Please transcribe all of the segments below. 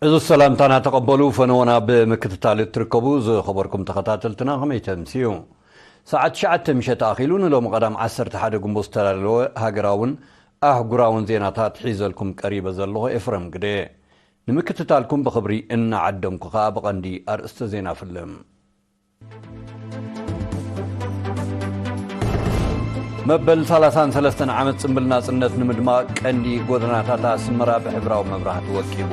እዚ ሰላምታና ተቐበሉ። ፈነወና ብምክትታል እትርከቡ ዝኸበርኩም ተኸታተልትና፣ ከመይ ተምስዩ? ሰዓት ትሽዓተ ምሸት ኣኺሉ ንሎሚ ቀዳም ዓሰርተ ሓደ ግንቦት ዝተዳለወ ሃገራውን ኣህጉራውን ዜናታት ሒዘልኩም ቀሪበ ዘለኹ ኤፍረም ግደ። ንምክትታልኩም ብኽብሪ እናዓደምኩ ኸኣ ብቐንዲ ኣርእስተ ዜና ፍልም። መበል ሰላሳን ሰለስተን ዓመት ጽምብል ናጽነት ንምድማቕ ቀንዲ ጎደናታት ኣስመራ ብሕብራዊ መብራህቲ ወቂቡ።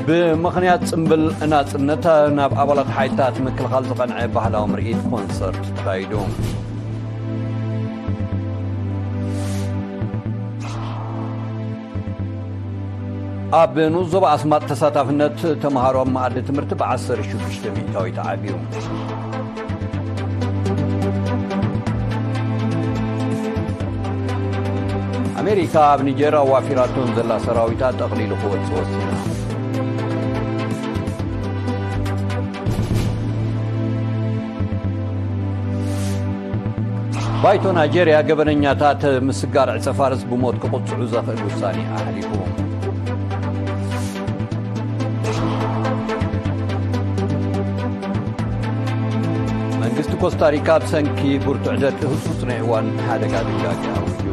ብምኽንያት ጽምብል ናጽነት ናብ ኣባላት ሓይልታት ምክልኻል ዝቐንዐ ባህላዊ ምርኢት ኮንሰርት ተኻይዱ። ኣብ ንኡስ ዞባ ኣስማጥ ተሳታፍነት ተምሃሮ ኣብ መኣዲ ትምህርቲ ብዓሰርተ ሽዱሽተ ሚእታዊት ዓብዩ። ኣሜሪካ ኣብ ኒጀር ኣዋፊራቶም ዘላ ሰራዊታ ጠቕሊሉ ክወጽእ ወሲና። ባይቶ ናይጀርያ ገበነኛታት ምስጋር ዕጸ ፋርስ ብሞት ክቕጽዑ ዘኽእል ውሳኔ ኣሕሊፉ። መንግስቲ ኮስታሪካ ብሰንኪ ብርቱዕ ደርቂ ህጹጽ ናይ እዋን ሓደጋ ድንጋጌ ኣውጁ።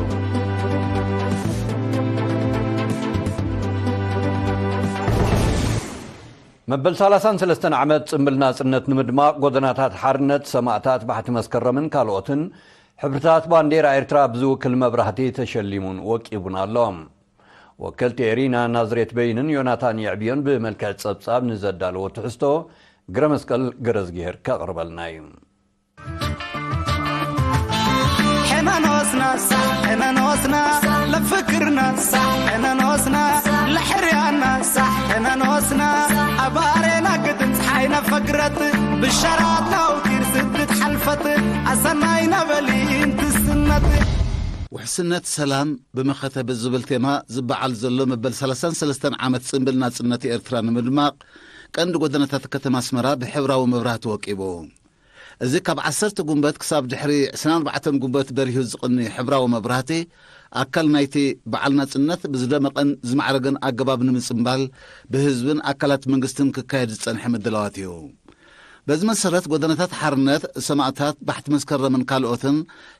መበል ሰላሳን ሰለስተን ዓመት ጽምብል ናጽነት ንምድማቕ ጎደናታት ሓርነት፣ ሰማእታት፣ ባሕቲ መስከረምን ካልኦትን ሕብርታት ባንዴራ ኤርትራ ብዝውክል መብራህቲ ተሸሊሙን ወቂቡን ኣሎ። ወከልቲ ኤሪና ናዝሬት በይንን ዮናታን የዕብዮን ብመልክዕ ጸብጻብ ንዘዳለዎ ትሕዝቶ ግረ መስቀል ገረዝግሄር ከቕርበልና እዩ። ሕነኖስና ሳሕ ሕነኖስና ለፍክርና ሳሕ ሕነኖስና ለሕርያና ሳሕ ሕነኖስና ኣባሬና ግድን ፀሓይ ነፈግረት ብሸራት ናውቲር ስድት ሓልፈት ኣሰናይ ነበሊ እንትስነት። ውሕስነት ሰላም ብመኸተ ብዝብል ቴማ ዝበዓል ዘሎ መበል ሰላሳን ሰለስተን ዓመት ጽምብል ናጽነት ኤርትራ ንምድማቕ ቀንዲ ጎደናታት ከተማ ኣስመራ ብሕብራዊ መብራህቲ ወቂቡ። እዚ ካብ ዓሰርተ ጉንበት ክሳብ ድሕሪ ዕስራን ኣርባዕተን ጉንበት በሪሁ ዝቕኒ ሕብራዊ መብራህቲ፣ ኣካል ናይቲ በዓል ናጽነት ብዝደመቐን ዝማዕረገን ኣገባብ ንምጽምባል ብህዝብን ኣካላት መንግስትን ክካየድ ዝጸንሐ ምድላዋት እዩ። በዚ መሰረት ጎደናታት ሓርነት፣ ሰማእታት፣ ባሕቲ መስከረምን ካልኦትን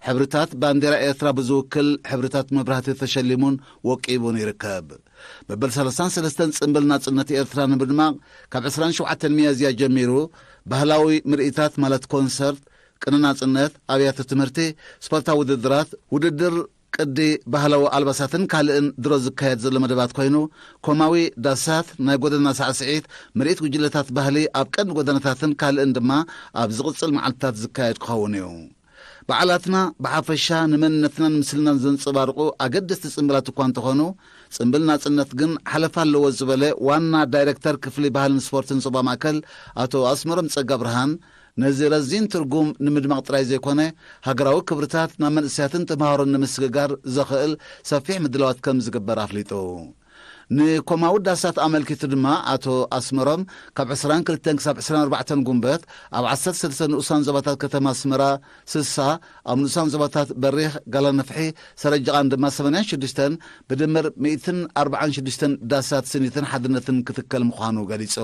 ሕብርታት ባንዴራ ኤርትራ ብዝውክል ሕብርታት መብራህቲ ተሸሊሙን ወቂቡን ይርከብ። መበል ሰላሳን ሰለስተን ጽምብል ናጽነት ኤርትራ ንምድማቕ ካብ ዕስራን ሸውዓተን ሚያዝያ ጀሚሩ ባህላዊ ምርኢታት ማለት ኮንሰርት፣ ቅነ ናጽነት፣ ኣብያተ ትምህርቲ፣ ስፖርታዊ ውድድራት፣ ውድድር ቅዲ ባህላዊ ኣልባሳትን ካልእን ድሮ ዝካየድ ዘሎ መደባት ኮይኑ፣ ኮማዊ ዳሳት፣ ናይ ጎደና ሳዕስዒት፣ ምርኢት ጉጅለታት ባህሊ ኣብ ቀንዲ ጎደናታትን ካልእን ድማ ኣብ ዝቕጽል መዓልትታት ዝካየድ ክኸውን እዩ። በዓላትና ብሓፈሻ ንመንነትናን ምስልናን ዘንጸባርቑ ኣገደስቲ ጽምብላት እኳ እንተኾኑ፣ ጽምብል ናጽነት ግን ሓለፋ ኣለዎ ዝበለ ዋና ዳይረክተር ክፍሊ ባህልን ስፖርትን ዞባ ማእከል ኣቶ ኣስመሮም ጸጋብርሃን፣ ነዚ ረዚን ትርጉም ንምድማቕ ጥራይ ዘይኮነ፣ ሃገራዊ ክብርታት ናብ መንእሰያትን ተምሃሮን ንምስግጋር ዘኽእል ሰፊሕ ምድላዋት ከም ዝግበር ኣፍሊጡ። ንኮማዊ ዳሳት ኣመልኪቱ ድማ ኣቶ ኣስመሮም፣ ካብ ዕስራን ክልተን ክሳብ ዕስራን ኣርባዕተን ጉንበት ኣብ ዓሰርተ ሰለስተ ንኡሳን ዞባታት ከተማ ኣስመራ ስሳ፣ ኣብ ንኡሳን ዞባታት በሪኽ፣ ጋላነፍሒ፣ ሰረጅቓን ድማ ሰማንያን ሽዱሽተን፣ ብድምር ሚእትን ኣርባዓን ሽዱሽተን ዳሳት ስኒትን ሓድነትን ክትከል ምዃኑ ገሊጹ።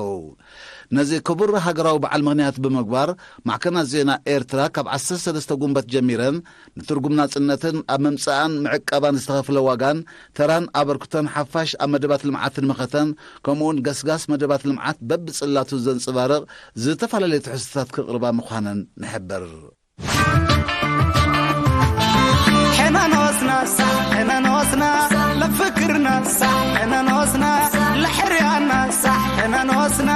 ነዚ ክቡር ሃገራዊ በዓል ምኽንያት ብምግባር፣ ማዕከናት ዜና ኤርትራ ካብ ዓሰርተ ሰለስተ ጉንበት ጀሚረን ንትርጉም ናጽነትን ኣብ ምምጻኣን ምዕቃባን ዝተኸፍለ ዋጋን ተራን ኣበርክቶን ሓፋሽ ኣብ መደባት ልምዓትን መኸተን፣ ከምኡውን ገስጋስ መደባት ልምዓት በብጽላቱ ዘንጸባርቕ ዝተፈላለየ ትሕዝቶታት ክቕርባ ምዃነን ንሕብር። ሕነኖስና ሳሕ ሕነኖስና ለፍክርና ሳሕ ሕነኖስና ለሕርያና ሳሕ ሕነኖስና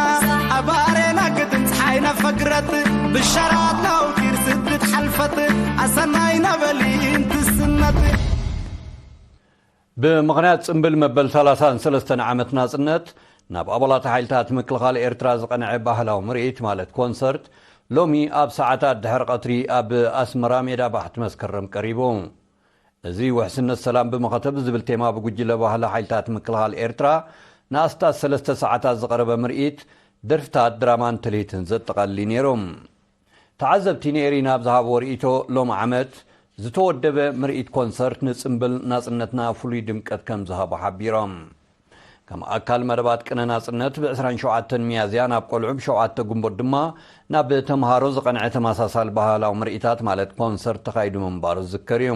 ኣባሬና ግድን ፀሓይ ነፈግረት ብሸራት ናውቲር ስድት ሓልፈት ኣሰናይ ነበሊ እንትስነት። ብምኽንያት ጽምብል መበል ሰላሳን ሰለስተን ዓመት ናጽነት፣ ናብ ኣባላት ሓይልታት ምክልኻል ኤርትራ ዝቐንዐ ባህላዊ ምርኢት ማለት ኮንሰርት፣ ሎሚ ኣብ ሰዓታት ድሕሪ ቀትሪ ኣብ ኣስመራ ሜዳ ባሕቲ መስከረም ቀሪቡ። እዚ ውሕስነት ሰላም ብመኸተ ብዝብል ቴማ ብጉጅለ ባህሊ ሓይልታት ምክልኻል ኤርትራ ንኣስታት ሰለስተ ሰዓታት ዝቐረበ ምርኢት፣ ደርፍታት፣ ድራማን ትልሂትን ዘጠቓልል እዩ ነይሩ። ተዓዘብቲ ንኤሪና ኣብ ዝሃብዎ ርእይቶ፣ ሎም ዓመት ዝተወደበ ምርኢት ኮንሰርት ንጽምብል ናጽነትና ፍሉይ ድምቀት ከም ዝሃቦ ሓቢሮም። ከም ኣካል መደባት ቅነ ናጽነት ብ ዕስራን ሸውዓተን ሚያዝያ ናብ ቆልዑ ብ ሸውዓተ ግንቦት ድማ ናብ ተምሃሮ ዝቐንዐ ተመሳሳሊ ባህላዊ ምርኢታት ማለት ኮንሰርት ተኻይዱ ምንባሩ ዝዝከር እዩ።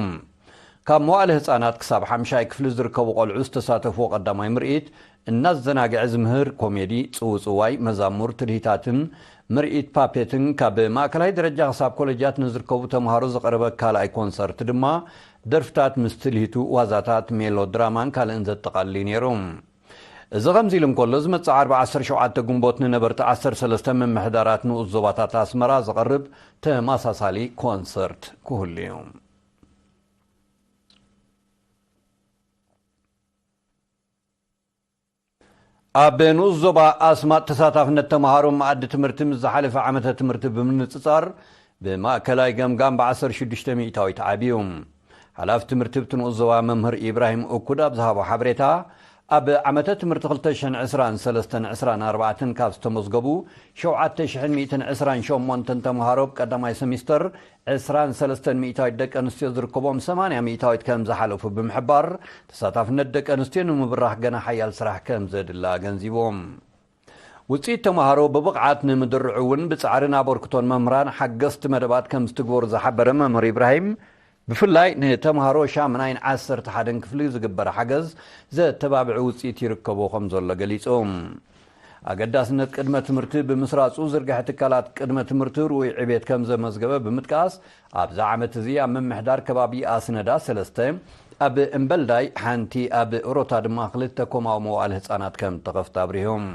ካብ መዋእለ ህጻናት ክሳብ ሓምሻይ ክፍሊ ዝርከቡ ቆልዑ ዝተሳተፍዎ ቀዳማይ ምርኢት እናዘናግዐ ዝምህር ኮሜዲ፣ ጽውጽዋይ፣ መዛሙር፣ ትልሂታትን ምርኢት ፓፔትን ካብ ማእከላይ ደረጃ ክሳብ ኮለጃት ንዝርከቡ ተምሃሮ ዝቐረበ ካልኣይ ኮንሰርት ድማ ደርፍታት ምስ ትልሂቱ፣ ዋዛታት፣ ሜሎ ድራማን ካልእን ዘጠቓልል እዩ ነይሩ። እዚ ከምዚ ኢሉ እንከሎ፣ ዝመጽእ ዓርቢ ዓሰርተ ሸውዓተ ግንቦት ንነበርቲ ዓሰርተ ሰለስተ ምምሕዳራት ንኡስ ዞባታት ኣስመራ ዝቐርብ ተመሳሳሊ ኮንሰርት ክህሉ እዩ። ኣብ ንኡስ ዞባ ኣስማጥ ተሳታፍነት ተምሃሮ መኣዲ ትምህርቲ ምስ ዝሓለፈ ዓመተ ትምህርቲ ብምንጽጻር ብማእከላይ ገምጋም ብ ዓሰርተ ሽዱሽተ ሚእታዊት ዓብዩ። ሓላፊ ትምህርቲ ብቲ ንኡስ ዞባ መምህር ኢብራሂም እኩድ ኣብ ዝሃቦ ሓበሬታ፣ ኣብ ዓመተ ትምህርቲ ክልተ ሽሕን ዕስራን ሰለስተን ዕስራን ኣርባዕተን ካብ ዝተመዝገቡ ሸውዓተ ሽሕን ሚእትን ዕስራን ሸሞንተን ተምሃሮ ኣብ ቀዳማይ ሰሚስተር ዕስራን ሰለስተን ሚእታዊት ደቂ ኣንስትዮ ዝርከቦም ሰማንያ ሚእታዊት ከም ዝሓለፉ ብምሕባር፣ ተሳታፍነት ደቂ ኣንስትዮ ንምብራኽ ገና ሓያል ስራሕ ከም ዘድሊ ኣገንዚቦም። ውፅኢት ተምሃሮ ብብቕዓት ንምድርዑ እውን ብፃዕርን ኣበርክቶን መምህራን ሓገዝቲ መደባት ከም ዝትግበሩ ዝሓበረ መምህር ኢብራሂም፣ ብፍላይ ንተምሃሮ ሻምናይን ዓሰርተ ሓደን ክፍሊ ዝግበር ሓገዝ ዘተባብዕ ውፅኢት ይርከቦ ከም ዘሎ ገሊጹ። ኣገዳስነት ቅድመ ትምህርቲ ብምስራጹ ዝርግሐ ትካላት ቅድመ ትምህርቲ ርኡይ ዕቤት ከም ዘመዝገበ ብምጥቃስ፣ ኣብዚ ዓመት እዚ ኣብ ምምሕዳር ከባቢ ኣስነዳ ሰለስተ፣ ኣብ እምበልዳይ ሓንቲ፣ ኣብ ኦሮታ ድማ ክልተ ኮማዊ መዋእለ ህጻናት ከም ተኸፍተ ኣብሪሆም።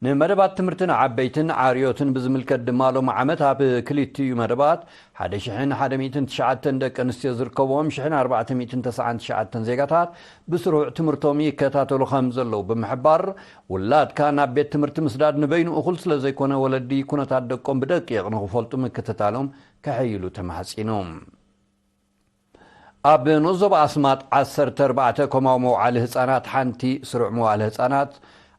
ንመደባት ትምህርቲ ንዓበይትን ዓርዮትን ብዝምልከት ድማ ሎሚ ዓመት ኣብ ክልቲኡ መደባት ሓደ ሽሕን ሓደ ሚእትን ትሽዓተን ደቂ ኣንስትዮ ዝርከብዎም ሽሕን ኣርባዕተ ሚእትን ተስዓን ትሽዓተን ዜጋታት ብስሩዕ ትምህርቶም ይከታተሉ ከም ዘለዉ ብምሕባር፣ ውላድካ ናብ ቤት ትምህርቲ ምስዳድ ንበይኑ እኹል ስለ ዘይኮነ፣ ወለዲ ኩነታት ደቆም ብደቂቕ ንኽፈልጡ ምክትታሎም ከሐይሉ ተማሕጺኑ። ኣብ ንኡስ ዞባ ኣስማጥ ዓሰርተ ኣርባዕተ ኮማዊ መውዓሊ ህጻናት፣ ሓንቲ ስሩዕ መዋእለ ህጻናት፣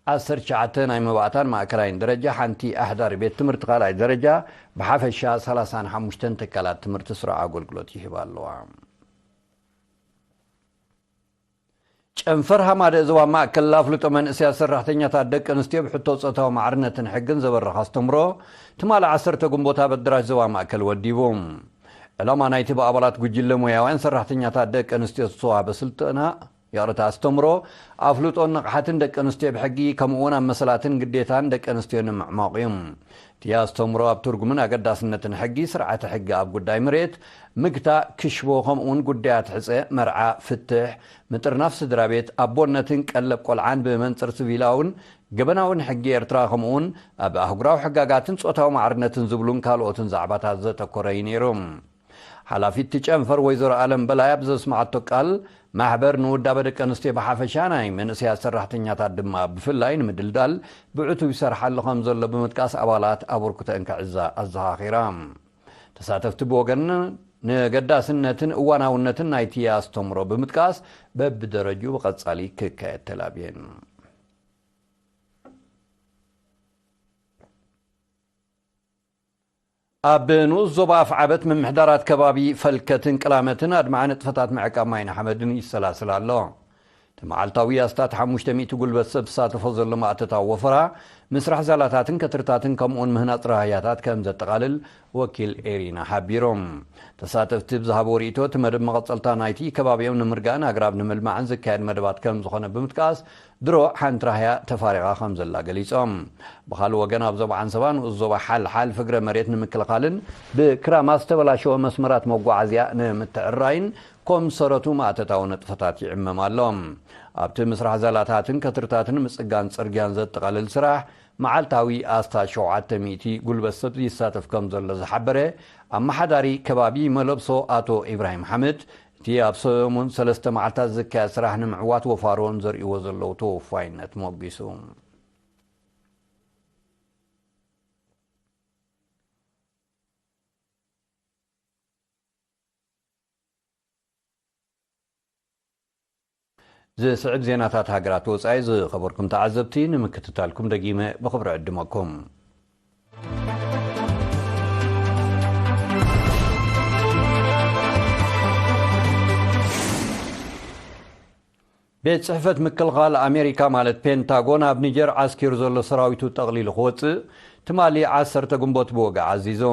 ዓሰርተ ትሽዓተ ናይ መባእታን ማእከላይን ደረጃ፣ ሓንቲ ኣሕዳሪ ቤት ትምህርቲ ካልኣይ ደረጃ፣ ብሓፈሻ ሰላሳን ሓሙሽተን ትካላት ትምህርቲ ስሩዕ ኣገልግሎት ይህባ ኣለዋ። ጨንፈር ሃማደ ዞባ ማእከል ኣፍልጦ መንእሰያት ሰራሕተኛታት ደቂ ኣንስትዮ ብሕቶ ጾታዊ ማዕርነትን ሕግን ዘበርኽ ኣስተምሮ ትማሊ ዓሰርተ ግንቦት ኣብ ኣደራሽ ዞባ ማእከል ወዲቡ። ዕላማ ናይቲ ብኣባላት ጉጅለ ሞያውያን ሰራሕተኛታት ደቂ ኣንስትዮ ዝተዋህበ ስልጠና፣ ይቕርታ፣ ኣስተምሮ፣ ኣፍልጦን ንቕሓትን ደቂ ኣንስትዮ ብሕጊ ከምኡ እውን ኣብ መሰላትን ግዴታን ደቂ ኣንስትዮ ንምዕማቕ እዩ። እቲ ኣስተምሮ ኣብ ትርጉምን ኣገዳስነትን ሕጊ፣ ስርዓተ ሕጊ ኣብ ጉዳይ መሬት፣ ምግታእ፣ ክሽቦ፣ ከምኡ እውን ጉዳያት ሕጸ፣ መርዓ፣ ፍትሕ፣ ምጥርናፍ ስድራ ቤት፣ ኣቦነትን ቀለብ ቆልዓን ብመንጽር ሲቪላውን ገበናውን ሕጊ ኤርትራ፣ ከምኡ እውን ኣብ ኣህጉራዊ ሕጋጋትን ጾታዊ ማዕርነትን ዝብሉን ካልኦትን ዛዕባታት ዘተኮረ እዩ ነይሩ። ሓላፊት እቲ ጨንፈር ወይዘሮ ኣለም በላይ ኣብ ዘስማዓቶ ቃል፣ ማሕበር ንውዳበ ደቂ ኣንስትዮ ብሓፈሻ፣ ናይ መንእሰያት ሰራሕተኛታት ድማ ብፍላይ ንምድልዳል ብዕቱብ ይሰርሓሉ ከም ዘሎ ብምጥቃስ፣ ኣባላት ኣበርክቶአን ክዕዛ ኣዘኻኺራ። ተሳተፍቲ ብወገን ንገዳስነትን እዋናውነትን ናይቲ ኣስተምሮ ብምጥቃስ፣ በብደረጅኡ ብቐጻሊ ክካየድ ተላብየን። ኣብ ንኡስ ዞባ ኣፍዓበት ምምሕዳራት ከባቢ ፈልከትን ቅላመትን ኣድማዒ ንጥፈታት ምዕቃብ ማይን ሓመድን ይሰላስል ኣሎ። እቲ መዓልታዊ ኣስታት ሓሙሽተ ሚእቲ ጉልበት ሰብ ዝሳተፎ ዘሎ ማእተታዊ ወፈራ፣ ምስራሕ ዛላታትን ከትርታትን ከምኡውን ምህናጽ ራህያታት ከም ዘጠቓልል ወኪል ኤሪና ሓቢሮም። ተሳተፍቲ ብዝሃቦ ርእይቶ፣ እቲ መደብ መቐጸልታ ናይቲ ከባቢኦም ንምርጋእን ኣግራብ ንምልማዕን ዝካየድ መደባት ከም ዝኾነ ብምጥቃስ፣ ድሮ ሓንቲ ራህያ ተፋሪቓ ከም ዘላ ገሊጾም። ብኻልእ ወገን፣ ኣብ ዞባ ዓንሰባ ንኡስ ዞባ ሓልሓል ፍግረ መሬት ንምክልኻልን ብክራማት ዝተበላሸወ መስመራት መጓዓዝያ ንምትዕራይን ኮምሰረቱ ማእተታዊ ንጥፈታት ይዕመም ኣሎ። ኣብቲ ምስራሕ ዛላታትን ከትርታትን ምጽጋን ጽርግያን ዘጠቓልል ስራሕ፣ መዓልታዊ ኣስታት ሸውዓተ ሚእቲ ጉልበት ሰብ ይሳተፍ ከም ዘሎ ዝሓበረ ኣመሓዳሪ ከባቢ መለብሶ ኣቶ ኢብራሂም ሓምድ፣ እቲ ኣብ ሰሙን ሰለስተ መዓልታት ዝካየድ ስራሕ ንምዕዋት ወፋሮን ዘርእይዎ ዘለዉ ተወፋይነት ሞጒሱ። ዝስዕብ ዜናታት ሃገራት ወጻኢ ዝኸበርኩም ተዓዘብቲ ንምክትታልኩም ደጊመ ብኽብሪ ዕድመኩም። ቤት ጽሕፈት ምክልኻል ኣሜሪካ ማለት ፔንታጎን ኣብ ኒጀር ዓስኪሩ ዘሎ ሰራዊቱ ጠቕሊሉ ክወጽእ ትማሊ ዓሰርተ ግንቦት ብወግዒ ኣዚዙ።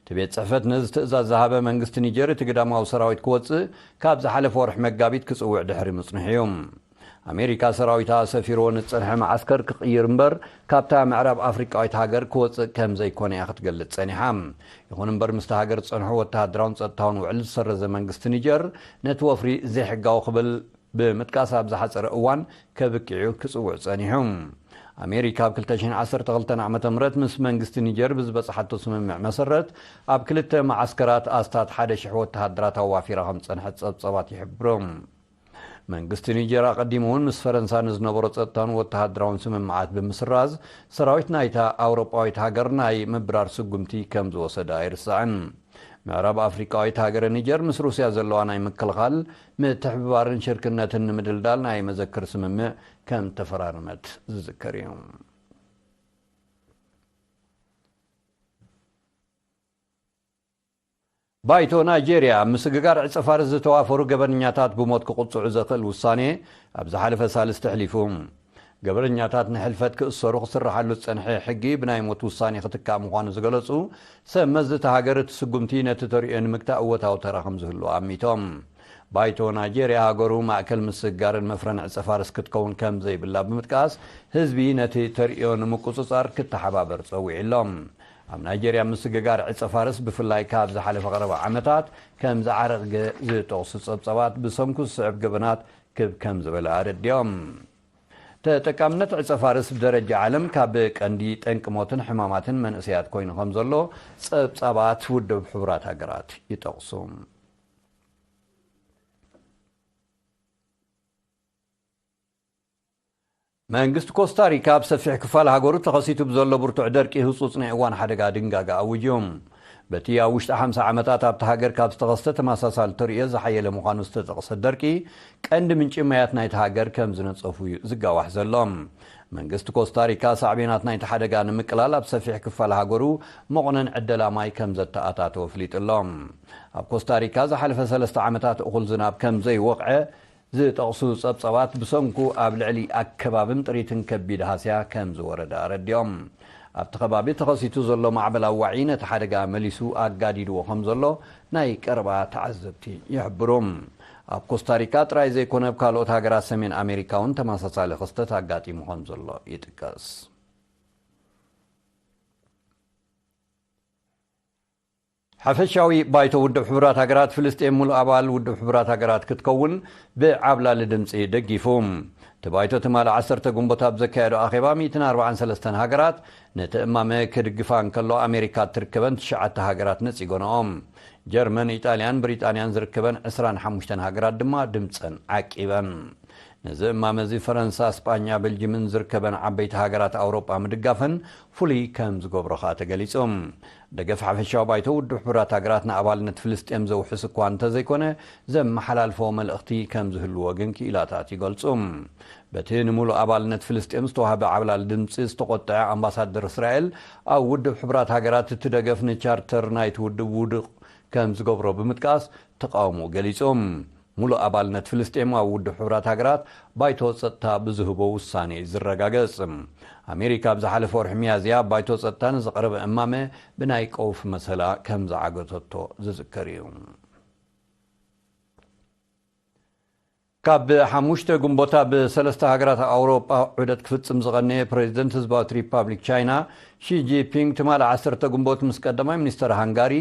እቲ ቤት ጽሕፈት ነዚ ትእዛዝ ዝሃበ መንግስቲ ኒጀር እቲ ግዳማዊ ሰራዊት ክወጽእ ካብ ዝሓለፈ ወርሒ መጋቢት ክጽውዕ ድሕሪ ምጽንሑ እዩ። ኣሜሪካ ሰራዊታ ኣሰፊርዎ ንዝጸንሐ መዓስከር ክቕይር እምበር ካብታ ምዕራብ ኣፍሪቃዊት ሃገር ክወጽእ ከም ዘይኮነ እያ ክትገልጽ ጸኒሓ። ይኹን እምበር ምስቲ ሃገር ዝጸንሖ ወተሃደራውን ጸጥታውን ውዕል ዝሰረዘ መንግስቲ ኒጀር ነቲ ወፍሪ ዘይሕጋዊ ክብል ብምጥቃስ ኣብ ዝሓጸረ እዋን ከብቅዑ ክጽውዕ ጸኒሑ። ኣሜሪካ ኣብ ክልተ ሽሕን ዓሰርተ ክልተን ዓመተ ምህረት ምስ መንግስቲ ኒጀር ብዝበጽሓቶ ስምምዕ መሰረት ኣብ ክልተ መዓስከራት ኣስታት ሓደ ሽሕ ወተሃደራት ኣዋፊራ ከም ዝጸንሐት ጸብጸባት ይሕብሩ። መንግስቲ ኒጀር ኣቐዲሙ እውን ምስ ፈረንሳ ንዝነበሮ ጸጥታን ወተሃደራውን ስምምዓት ብምስራዝ ሰራዊት ናይታ ኣውሮጳዊት ሃገር ናይ ምብራር ስጉምቲ ከም ዝወሰደ ኣይርሳዕን። ምዕራብ ኣፍሪቃዊት ሃገረ ኒጀር ምስ ሩስያ ዘለዋ ናይ ምክልኻል ምትሕብባርን ሽርክነትን ንምድልዳል ናይ መዘክር ስምምዕ ከም ተፈራረመት ዝዝከር እዩ። ባይቶ ናይጄርያ ኣብ ምስግጋር ዕጸ ፋርስ ዝተዋፈሩ ገበነኛታት ብሞት ክቕጽዑ ዘኽእል ውሳኔ ኣብ ዝሓለፈ ሳልስቲ ኣሕሊፉ። ገበነኛታት ንሕልፈት ክእሰሩ ክስርሓሉ ዝጸንሐ ሕጊ ብናይ ሞት ውሳኔ ክትካእ ምዃኑ ዝገለጹ ሰብ መዚ እታ ሃገር እቲ ስጉምቲ ነቲ ተርእዮ ንምግታእ እወታዊ ተራ ከም ዝህሉ ኣሚቶም። ባይቶ ናይጄርያ ሃገሩ ማእከል ምስግጋርን መፍረን ዕጸ ፋርስ ክትከውን ከም ዘይብላ ብምጥቃስ ህዝቢ ነቲ ተርእዮ ንምቁጽጻር ክተሓባበር ጸዊዑ ኣሎ። ኣብ ናይጄርያ ምስግጋር ዕጸ ፋርስ ብፍላይ ካብ ዝሓለፈ ቀረባ ዓመታት ከም ዝዓረገ ዝጠቕሱ ጸብጻባት ብሰንኩ ዝስዕብ ገበናት ክብ ከም ዝበለ ኣረዲኦም። ተጠቃምነት ዕጸ ፋርስ ብደረጃ ዓለም ካብ ቀንዲ ጠንቂ ሞትን ሕማማትን መንእሰያት ኮይኑ ከም ዘሎ ጸብጻባት ውድብ ሕቡራት ሃገራት ይጠቕሱ። መንግስቲ ኮስታሪካ ኣብ ሰፊሕ ክፋል ሃገሩ ተኸሲቱ ብዘሎ ብርቱዕ ደርቂ ህጹጽ ናይ እዋን ሓደጋ ድንጋጋ ኣውጅ እዩ። በቲ ኣብ ውሽጢ ሓምሳ ዓመታት ኣብቲ ሃገር ካብ ዝተኸስተ ተመሳሳሊ ተርእዮ ዝሓየለ ምዃኑ ዝተጠቕሰ ደርቂ ቀንዲ ምንጪ ማያት ናይቲ ሃገር ከም ዝነጸፉ እዩ ዝጋዋሕ ዘሎ። መንግስቲ ኮስታሪካ ሳዕቤናት ናይቲ ሓደጋ ንምቅላል ኣብ ሰፊሕ ክፋል ሃገሩ መቑነን ዕደላ ማይ ከም ዘተኣታተወ ኣፍሊጡ ኣሎ። ኣብ ኮስታሪካ ዝሓለፈ ሰለስተ ዓመታት እኹል ዝናብ ከም ዘይወቕዐ ዝጠቕሱ ጸብጸባት ብሰንኩ ኣብ ልዕሊ ኣከባብን ጥሪትን ከቢድ ሃስያ ከም ዝወረደ ኣረዲኦም። ኣብቲ ከባቢ ተኸሲቱ ዘሎ ማዕበል ኣዋዒ ነቲ ሓደጋ መሊሱ ኣጋዲድዎ ከም ዘሎ ናይ ቀረባ ተዓዘብቲ ይሕብሩ። ኣብ ኮስታሪካ ጥራይ ዘይኮነ ኣብ ካልኦት ሃገራት ሰሜን ኣሜሪካ እውን ተመሳሳሊ ክስተት ኣጋጢሙ ከም ዘሎ ይጥቀስ። ሓፈሻዊ ባይቶ ውድብ ሕቡራት ሃገራት ፍልስጤም ሙሉእ ኣባል ውድብ ሕቡራት ሃገራት ክትከውን ብዓብላሊ ድምፂ ደጊፉ። እቲ ባይቶ ትማሊ ዓሰርተ ግንቦት ኣብ ዘካየዶ ኣኼባ ሚእትን ኣርባዓን ሰለስተን ሃገራት ነቲ እማመ ክድግፋ እንከሎ ኣሜሪካ እትርከበን ትሽዓተ ሃገራት ነፂጎንኦም። ጀርመን፣ ኢጣልያን ብሪጣንያን ዝርከበን ዕስራን ሓሙሽተን ሃገራት ድማ ድምፀን ዓቂበን። ነዚ እማመ እዚ ፈረንሳ፣ ስጳኛ፣ ቤልጅምን ዝርከበን ዓበይቲ ሃገራት ኣውሮጳ ምድጋፈን ፍሉይ ከም ዝገብሮ ከኣ ተገሊጹ። ደገፍ ሓፈሻዊ ባይቶ ውድብ ሕቡራት ሃገራት ንኣባልነት ፍልስጤም ዘውሕስ እኳ እንተዘይኮነ፣ ዘመሓላልፎ መልእኽቲ ከም ዝህልዎ ግን ክኢላታት ይገልጹ። በቲ ንምሉእ ኣባልነት ፍልስጤም ዝተዋህበ ዓብላል ድምጺ ዝተቖጥዐ ኣምባሳደር እስራኤል፣ ኣብ ውድብ ሕቡራት ሃገራት እቲ ደገፍ ንቻርተር ናይቲ ውድብ ውዱቕ ከም ዝገብሮ ብምጥቃስ ተቓውሞ ገሊጹ። ሙሉእ ኣባልነት ፍልስጤም ኣብ ውድብ ሕቡራት ሃገራት ባይቶ ጸጥታ ብዝህቦ ውሳኔ እዩ ዝረጋገጽ። ኣሜሪካ ኣብ ዝሓለፈ ወርሒ ሚያዝያ ኣብ ባይቶ ጸጥታ ንዝቐረበ እማመ ብናይ ቀውፊ መሰላ ከም ዝዓገተቶ ዝዝከር እዩ። ካብ ሓሙሽተ ግንቦት ኣብ ሰለስተ ሃገራት ኣውሮጳ ዑደት ክፍጽም ዝቐነየ ፕሬዚደንት ህዝባዊት ሪፓብሊክ ቻይና ሺ ጂንፒንግ ትማሊ ዓሰርተ ግንቦት ምስ ቀዳማይ ሚኒስተር ሃንጋሪ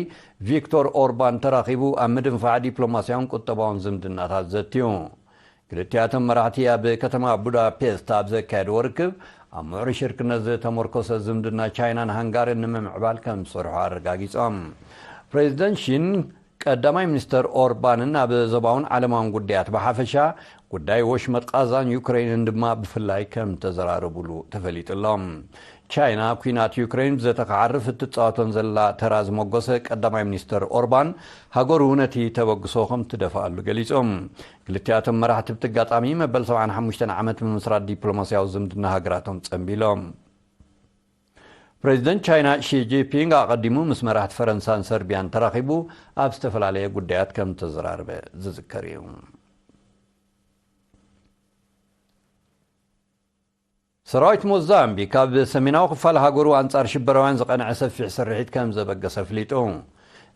ቪክቶር ኦርባን ተራኺቡ ኣብ ምድንፋዕ ዲፕሎማስያውን ቁጠባውን ዝምድናታት ዘትዩ። ክልቲኣቶም መራሕቲ ኣብ ከተማ ቡዳፔስት ኣብ ዘካየድዎ ርክብ ኣብ ምዕሩይ ሽርክነት ዝተመርኮሰ ዝምድና ቻይናን ሃንጋሪን ንምምዕባል ከም ዝሰርሑ ኣረጋጊጾም። ፕሬዚደንት ሺን ቀዳማይ ሚኒስተር ኦርባንን ኣብ ዞባውን ዓለማውን ጉዳያት ብሓፈሻ ጉዳይ ወሽመጥ ቃዛን ዩክሬንን ድማ ብፍላይ ከም ተዘራረቡሉ ተፈሊጡ ኣሎ። ቻይና ኲናት ዩክሬን ብዘተ ክዓርፍ እትጻወቶን ዘላ ተራ ዝመጎሰ ቀዳማይ ሚኒስተር ኦርባን ሃገሩ ነቲ ተበግሶ ከም ትደፍኣሉ ገሊጹ። ክልቲኣቶም መራሕቲ ብቲ ኣጋጣሚ መበል ሰብዓን ሓሙሽተን ዓመት ምምስራት ዲፕሎማስያዊ ዝምድና ሃገራቶም ጸንቢሎም። ፕሬዚደንት ቻይና ሺ ጂንፒንግ ኣቐዲሙ ምስ መራሕቲ ፈረንሳን ሰርቢያን ተራኺቡ ኣብ ዝተፈላለየ ጉዳያት ከም ተዘራረበ ዝዝከር እዩ። ሰራዊት ሞዛምቢክ ኣብ ሰሜናዊ ክፋል ሃገሩ ኣንጻር ሽበራውያን ዝቐንዐ ሰፊሕ ስርሒት ከም ዘበገሰ ኣፍሊጡ።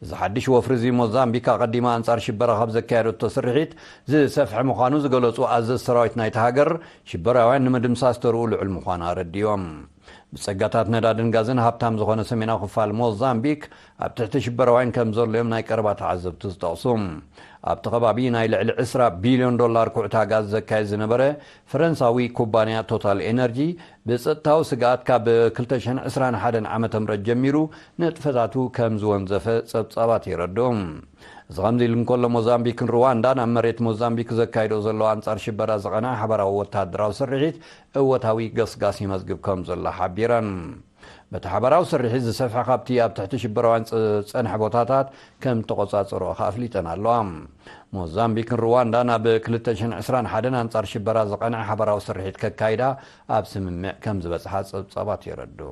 እዚ ሓድሽ ወፍሪ እዚ ሞዛምቢክ ኣቐዲማ ኣንጻር ሽበራ ካብ ዘካየደቶ ስርሒት ዝሰፍሐ ምዃኑ ዝገለጹ ኣዘዝ ሰራዊት ናይቲ ሃገር፣ ሽበራውያን ንምድምሳስ ተርኡ ልዑል ምዃኑ ኣረዲኦም። ብጸጋታት ነዳድን ጋዝን ሃብታም ዝኾነ ሰሜናዊ ክፋል ሞዛምቢክ ኣብ ትሕቲ ሽበራውያን ከም ዘሎ እዮም ናይ ቀረባ ተዓዘብቲ ዝጠቕሱ። ኣብቲ ከባቢ ናይ ልዕሊ ዕስራ ቢልዮን ዶላር ኩዕታ ጋዝ ዘካየድ ዝነበረ ፈረንሳዊ ኩባንያ ቶታል ኤነርጂ ብጸጥታዊ ስግኣት ካብ ክልተ ሽሕን ዕስራን ሓደን ዓመተ ምህረት ጀሚሩ ንጥፈታቱ ከም ዝወንዘፈ ጸብጻባት የረድኡ። እዚ ከምዚ ኢሉ እንከሎ፣ ሞዛምቢክን ሩዋንዳን ኣብ መሬት ሞዛምቢክ ዘካይዶ ዘለዋ ኣንጻር ሽበራ ዝቐንዐ ሓባራዊ ወተሃደራዊ ስርሒት እወታዊ ገስጋስ ይመዝግብ ከም ዘሎ ሓቢረን። በቲ ሓባራዊ ስርሒት ዝሰፍሐ ካብቲ ኣብ ትሕቲ ሽበራውያን ዝጸንሐ ቦታታት ከም ተቖጻጸሮ ከኣ ኣፍሊጠን ኣለዋ። ሞዛምቢክን ሩዋንዳን ኣብ ክልተ ሽሕን ዕስራን ሓደን ኣንጻር ሽበራ ዝቐንዐ ሓባራዊ ስርሒት ከካይዳ ኣብ ስምምዕ ከም ዝበጽሓ ጸብጻባት የረድኡ።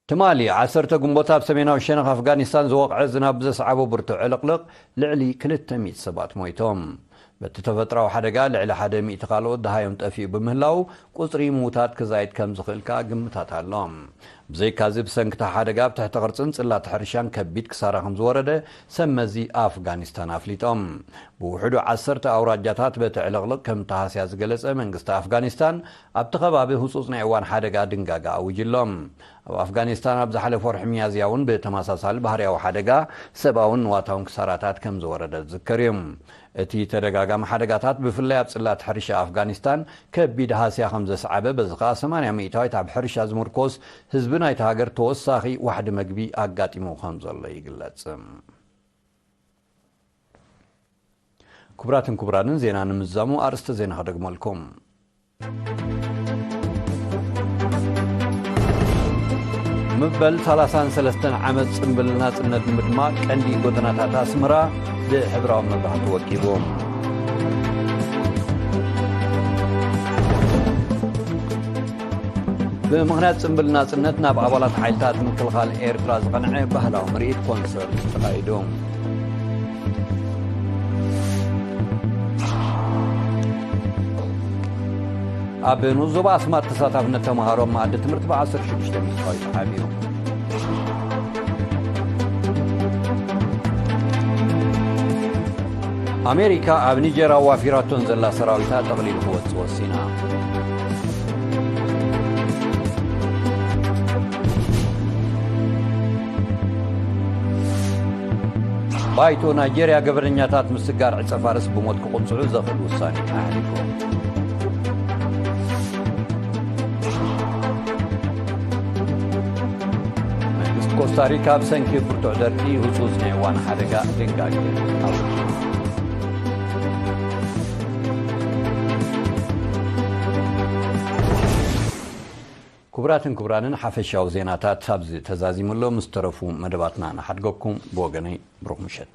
ትማሊ ዓሰርተ ግንቦት ኣብ ሰሜናዊ ሸነኽ ኣፍጋኒስታን ዝወቕዐ ዝናብ ዘስዓቦ ብርቱዕ ዕልቕልቕ ልዕሊ ክልተ ሚእቲ ሰባት ሞይቶም። በቲ ተፈጥራዊ ሓደጋ ልዕሊ ሓደ ሚእቲ ካልኦት ደሃዮም ጠፊኡ ብምህላው፣ ቁጽሪ ምዉታት ክዛይድ ከም ዝኽእል ከኣ ግምታት ኣሎ። ብዘይካዚ፣ ብሰንኪ እቲ ሓደጋ ኣብ ትሕቲ ቅርጽን ጽላት ሕርሻን ከቢድ ክሳራ ከም ዝወረደ ሰብ መዚ ኣፍጋኒስታን ኣፍሊጦም። ብውሕዱ ዓሰርተ ኣውራጃታት በቲ ዕልቕልቕ ከም ተሃስያ ዝገለጸ መንግስቲ ኣፍጋኒስታን፣ ኣብቲ ከባቢ ህጹጽ ናይ እዋን ሓደጋ ድንጋጋ ኣዊጁ ኣሎ። ኣብ ኣፍጋኒስታን ኣብ ዝሓለፈ ወርሒ ሚያዝያ እውን ብተመሳሳሊ ባህርያዊ ሓደጋ ሰብኣውን ንዋታውን ክሳራታት ከም ዝወረደ ዝዝከር እዩ። እቲ ተደጋጋሚ ሓደጋታት፣ ብፍላይ ኣብ ጽላት ሕርሻ ኣፍጋኒስታን ከቢድ ሃስያ ከም ዘስዓበ፣ በዚ ኸኣ ሰማንያ ሚእታዊት ኣብ ሕርሻ ዝምርኮስ ህዝቢ ናይቲ ሃገር ተወሳኺ ዋሕዲ መግቢ ኣጋጢሙ ከም ዘሎ ይግለጽ። ክቡራትን ክቡራንን፣ ዜና ንምዝዛሙ ኣርእስተ ዜና ክደግመልኩም። መበል ሰላሳን ሰለስተን ዓመት ጽምብል ናጽነት ንምድማቕ ቀንዲ ጎደናታት ኣስመራ ብሕብራዊ መብራህቲ ወቂቡ። ብምኽንያት ጽምብል ናጽነት ናብ ኣባላት ሓይልታት ምክልኻል ኤርትራ ዝቐንዐ ባህላዊ ምርኢት ኮንሰርት ተኻይዱ። ኣብ ንኡስ ዞባ ኣስማጥ ተሳታፍነት ተምሃሮ ኣብ መኣዲ ትምህርቲ ብ ዓሰርተ ሽዱሽተ ሚእታዊት ዓብዩ። ኣሜሪካ ኣብ ኒጀር ኣዋፊራቶን ዘላ ሰራዊታ ጠቕሊሉ ክወጽእ ወሲና። ባይቶ ናይጄርያ ገበነኛታት ምስጋር ዕጸ ፋርስ ብሞት ክቕጽዑ ዘኽእል ውሳኔ ኣሕሊፉ። መንግስቲ ኮስታሪካ ብሰንኪ ብርቱዕ ደርቂ ህጹጽ ናይ እዋን ሓደጋ ድንጋጌ ኣውጅ። ክቡራትን ክቡራንን፣ ሓፈሻዊ ዜናታት ኣብዚ ተዛዚሙ ኣሎ። ምስ ተረፉ መደባትና ንሓድገኩም። ብወገነይ ብሩኽ ምሸት።